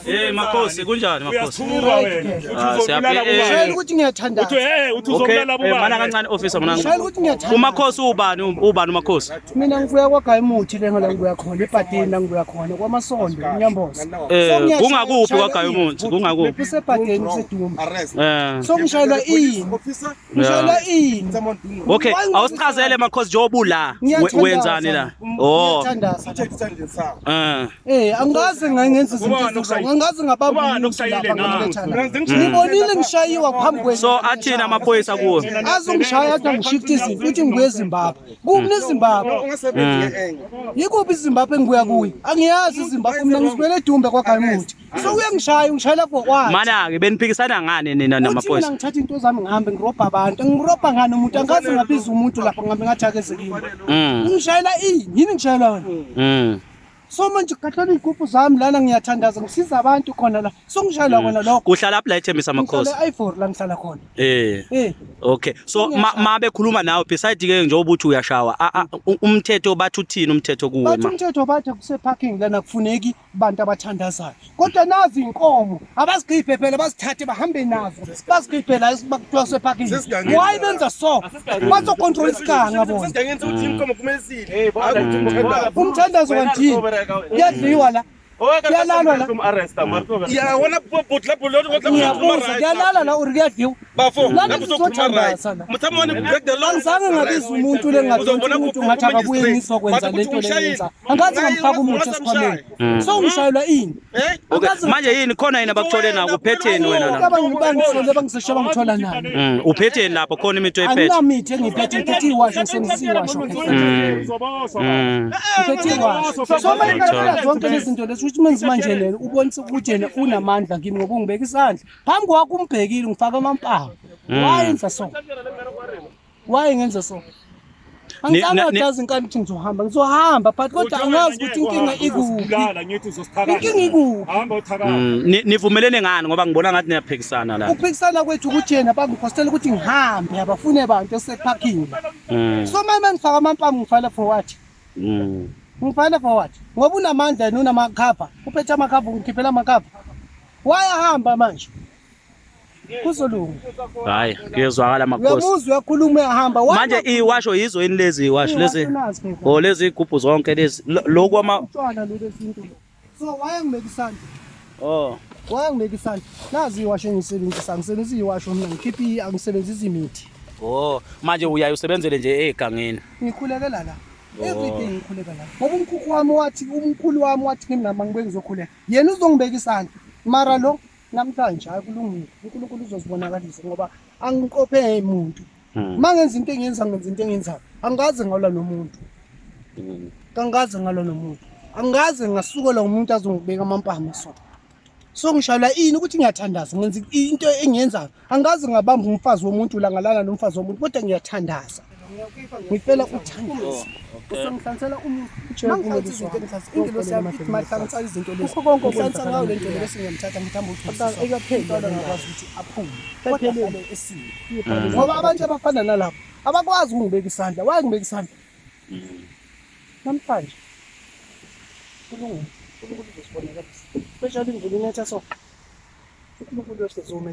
Eh makhosi kunjani makhosi? Uyathuka wena. Uthi Ah, uzobulala siyaphila. ubani? Shayela ukuthi ngiyathandaza. Uthi eh uthi Okay, uzobulala eh, mana ubani? kancane officer mana. Shayela ukuthi ngiyathandaza. Umakhosi ubani ubani umakhosi? Mina ngibuya kwaGayimuthi le ngala ngibuya khona ebhadeni la ngibuya khona kwamasondo inyamboza. Eh kungakuphi kwaGayimuthi kungakuphi? Kusebhadeni kusedumbe. Eh So ngishayelwa ini? Ngishayelwa ini? Okay, awusichazele makhosi njengoba ula Ngiyathandaza. wenzani la? Oh. Ngiyathandaza. Eh. Eh angikaze ngenza izinto Ubani eziwrong. okushayile? Angikaze ngabamba Ubani umuntu okushayile lapha na? ngilethana. Ngibonile ngishayiwa phambi kwenu. So athini amaphoyisa kuwe? Azongishaya athi angishift izinto uthi ngibuye eZimbabwe. Kuphi neZimbabwe? Yikuphi iZimbabwe engibuya kuyo? Angiyazi iZimbabwe mina ngisibele eDumbe kwaGayimuthi. So uyangishaya ungishayela for what? Mana ke beniphikisana ngani nina Uthi mina namaphoyisa? ngithatha into zami ngihambe ngirobha abantu. Ngirobha ngani umuntu? Angikaze ngabiza umuntu lapha ngihambe ngathi akeze kimi. Ungishayela ini? Yini ngishayela wena? So manje ngigathola iy'gubhu zami lana ngiyathandaza ngisiza abantu khona la. So ngishayela kona lokho. Kuhlala lapha la eThembisa makhosi. Ngihlala e-Ivory la ngihlala khona. Eh. Eh. Okay. So ma bekhuluma nawe beside ke njengoba uthi uyashawa umthetho bathi uthini umthetho kuwe Bathi ma? umthetho bathi kuse-parking lana kufuneki bantu abathandazayo. Kodwa nazi inkomo abazikhiphe phela bazithathe bahambe nazo. Bazikhiphe la bakuthiwa kuse-parking. Why benza so? Bazocontrol isiganga bona. Sesigangeni sokuthi inkomo kumele sidle. Hayi ukuthi umthandazo. Umthandazo kanjini? Kuyadliwa la. Kuyalalwa la. Ya wona botla botla botla. Ngiyabuza kuyalala la or kuyadliwa? Bafo, Lana lapho uzokhuluma right. sizothandaza la. Mthama break the law. Angizange ngabiza umuntu le ngathi Uzobona umuntu ngathi akabuye ngizokwenza Bathi lento ukuthi le umshayile. yenza. Angazi ngamfaka umuthi esikhwameni. So ngishayelwa ini? Eh? Okay. Angazi Manje yini khona yini abakuthole nako uphetheni wena la? Abangibangithole bangisesha bangithola nani. Uphetheni lapho khona imithi oyiphethe. Anginamithi engiyiphethe ngiphethe iwasho ngisebenzisa iwasho. Ngiphethe iwasho. So manje ngicela zonke lezi zinto lezi ukuthi menzi manje lena ubonise ukuthi yena unamandla kimi ngoba ungibeka isandla. Phambi kwakho umbhekile ungifaka amampawu. Why enza so? Why ngenza so? Angizange ngajazi inkani ukuthi ngizohamba ngizohamba but kodwa angazi ukuthi inkinga ikuphi. Uzosibulala ngithi uzosithakatha. Inkinga ikuphi? Hamba uthakatha. Nivumelene ngani ngoba ngibona ngathi niyaphikisana la. Ukuphikisana kwethu ukuthi yena bangiphostela ukuthi ngihambe abafune bantu eseparking. So manje mangifaka amampamu ngifala for what? Ngifala for what? Ngoba unamandla yena unamakhava. Uphethe amakhava ungikhiphela amakhava. Wayahamba manje. Kuzolunga. Hayi, kuyezwakala makhosi. Uyamuzwa uyakhuluma uyahamba. Manje iwasho yizo yini lezi iwasho lezi? Iwasho nazi phela. Oh lezi igubhu zonke lezi lokhu ama Utshwala lo lesintu. So wayengibeka isandla. Oh. Wayengibeka isandla. Nazi iwasho engisebenzisa, ngisebenzisa iwasho mina ngikhipha angisebenzisi imithi. Oh, manje uyaye usebenzele nje egangeni. Ngikhulekela la. Everything ngikhuleka la. Ngoba umkhukhu wami wathi umkhulu wami wathi kimi nami ngibuye ngizokhuleka. Yena uzongibeka isandla. Mara lo namhlanje hayi kulungile. uNkulunkulu uzozibonakalisa ngoba angiqophe muntu. Uma ngenza into engiyenza ngenza into engiyenzayo. Angikaze ngalwa nomuntu. Angikaze ngalwa nomuntu. Angikaze ngasukelwa umuntu azongibeka amampama so. So ngishayelwa ini ukuthi ngiyathandaza ngenza into engiyenzayo. Angikaze ngabamba umfazi womuntu la ngalala nomfazi womuntu kodwa ngiyathandaza. Ngifela ukuthandaza. Usengihlanzela umuntu. Mangihlanza izinto engihlanza ingelosi yami ithi mahlanza izinto lezi. Konke okuhlanza ngayo lento le bese ngiyamthatha ngithamba ukuthi ekapheli ngakwazi ukuthi aphume. Kodwa ahlale esile. Ngoba abantu abafana nalabo abakwazi ukungibeka isandla. Why ngibeka isandla? Namhlanje kulungile. uNkulunkulu uzosibonakalisa. Especially imvula inetha so. uNkulunkulu uyosizuma.